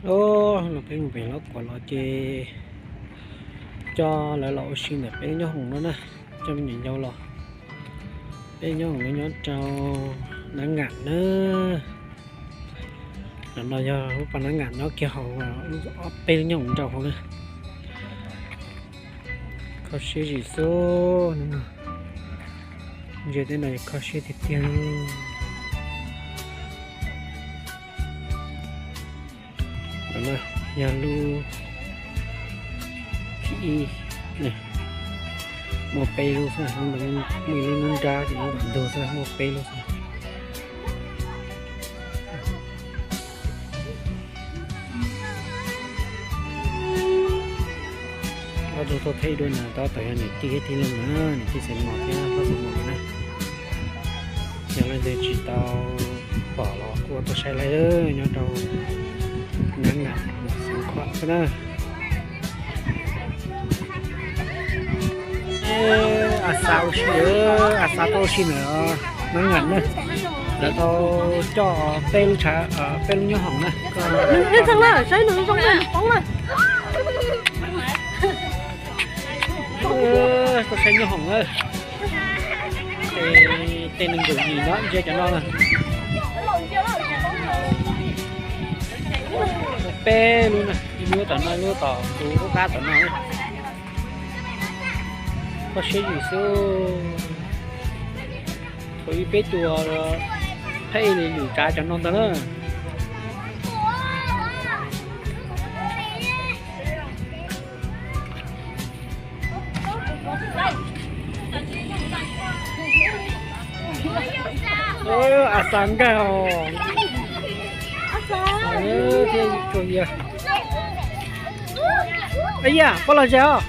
Os, no peb mus pem Lob Kuam los ces coj lawv los ua si ntawm peb lub nyob hoom no na, coj me nyuam yaus los. Peb nyob hoom no nyob rau Nab Ngam na. Ntawm no yog lub pas Nab Ngam nyob kiag hauv, ob peb lub nyob hoom rau hauv na. Kho siab zim xwb no. Ntsia tej no kho siab tiag tiag. Yog lub thib ib, muaj peb lub xwb, muaj ib lub nruab nrab ces lub ntug xwb, muaj peb lub xwb. Ob tug tuaj thaij dua na, tab tom yog niam tij thiab tij laug na, niam tij Xaiv Mos thiab Paj Xaiv Mos na. Yog leej twg tsis tau pom los kuj tuaj saib laib nyob rau Nab Ngam Xeev Khuam xwb na. A xav ua si, a xav tuaj ua si ntawm Nab Ngam na. Lawv tau coj peb lub tshav, peb lub nyob hoom na. Nws txeeg lawm, saib nws zoo na, poob na. Tuaj saib nyob hoom na. Tej neeg nkaum yim no ntsia cov no na. Peb lub na, ib lub tom no, ib lub tom kuv lub qab tom no. Kho siab zim xwb. Thaum ub peb tus pheej li lwm tsav cov no ntag na. A xav nkag os. Thiab tsuas yog. Ib yam, poj los zes os.